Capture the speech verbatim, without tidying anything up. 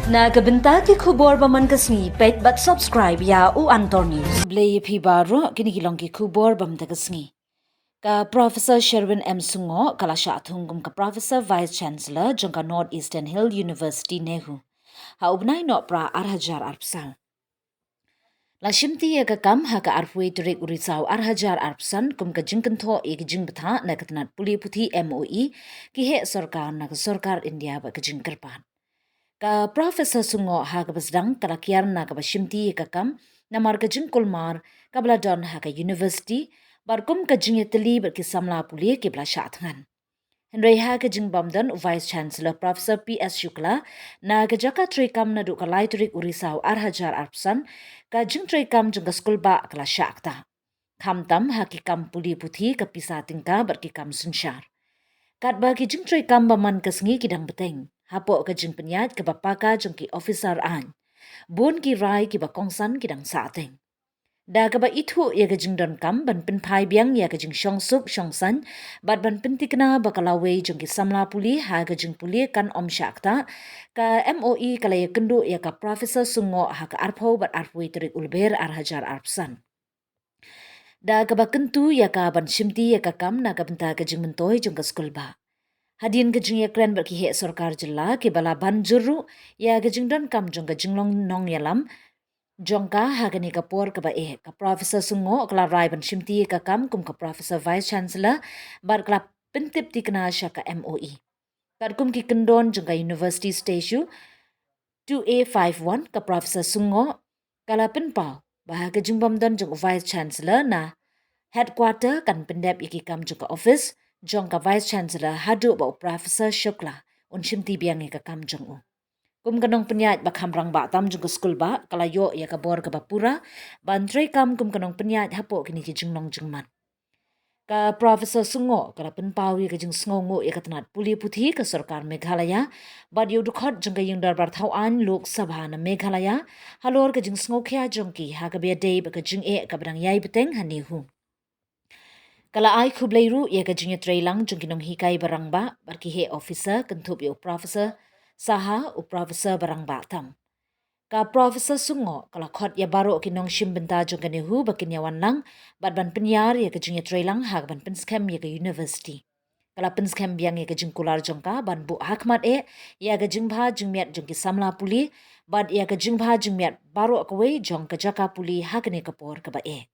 Na ka bynta ki khubor ba man ka sngi, peit bad subscribe ïa U Antor News. Khublei ïa phi baroh, kine ki long ki khubor ba man ka sngi. Ka Professor Sherwin M Sungoh ka la shah thung kum ka Professor Vice Chancellor jong ka North Eastern Hill University NEHU ha u bnai Nohprah ar hajar arphew saw. La shimti ïa ka kam ha ka arphew tarik u Risaw ar hajar arphew san kum ka jingkynthoh ïa ka jingbthah na ka tnat pule puthi MoE ki heh sorkar na ka sorkar India bad ka jingkyrpad. Ka Professor Sungoh ha kaba sdang ka la kiar na kaba shimti ïa ka kam namar ka jingkulmar kaba la don ha ka university bad kum ka jingïatylli bad ki samla pule kiba la shah thngan. Hynrei ha ka jingbym don u Vice Chancellor Professor P S Shukla na ka jaka treikam naduh ka lai tarik u Risaw ar hajar arphew san, ka jingtreikam jong ka skulbah ka la shah ktah. Khamtam ha ki kam pule puthi, ka pisa tyngka bad ki kam synshar. Katba ki jingtreikam ba man ka sngi ki dang bteng hapoh ka jingpynïaid kaba paka jong ki officer aiñ, bun ki rai kiba kongsan ki dang sahteng. Da kaba ithuh ïa ka jingdonkam ban pynphai biang ïa ka jingshongsuk shongsaiñ bad ban pynthikna ba ka lawei jong ki samla pule ha ka jingpule kan ym shah ktah, ka MoE ka la ïakynduh ïa ka Professor Sungoh ha ka arphew bad arphew tarik u Lber ar hajar arphew san. Da kaba kyntu ïa ka ban shimti ïa ka kam na ka bynta ka jingmyntoi jong ka skulbah. Hadien ka jingïakren bad ki heh sorkar jylla kiba la ban jur ruh ïa ka jingdonkam jong ka jinglong nongïalam jong ka ha kane ka por kaba eh, ka Professor Sungoh ka la rai ban shimti ïa ka kam kum ka Professor Vice Chancellor bad ka la pyntip thikna sha ka MoE. Katkum ki kyndon jong ka University Statute two A five one, ka Professor Sungoh ka la pynpaw ba ha ka jingbym don jong u Vice Chancellor na headquarter kan pyndep ïa ki kam jong ka office jong ka Vice Chancellor haduh ba u Professor Shukla un shimti biang ïa ka kam jong u. Kum ka nongpynïaid ba kham rangbah tam jong ka skulbah, ka la ïoh ïa ka bor kaba pura ban treikam kum ka nongpynïaid hapoh kine ki jinglong jingman. Ka Professor Sungoh ka la pynpaw ïa ka jingsngewnguh ïa ka tnat pule puthi ka sorkar Meghalaya bad ïa u dkhot jong ka ïing dorbar thaw aiñ Lok Sabha na Meghalaya halor ka jingsngewkhia jong ki ha kaba ïadei bad ka jingeh kaba dang ïai bteng ha NEHU. Ka la ai khublei ruh ïa ka jingïatreilang jong ki nonghikai ba rangbah bad ki heh officer, kynthup ïa u Professor Saha, u Professor ba rangbah tam. Ka Professor Sungoh ka la khot ïa baroh ki nongshim bynta jong ka NEHU ba kin ïawan lang bad ban pynïar ïa ka jingïatreilang ha kaban pynskhem ïa ka university. Ka la pynskhem biang ïa ka jingkular jong ka ban buh hakhmat eh ïa ka jingbha jingmiat jong ki samla pule bad ïa ka jingbha jingmiat baroh kawei jong ka jaka pule ha kane ka por kaba eh.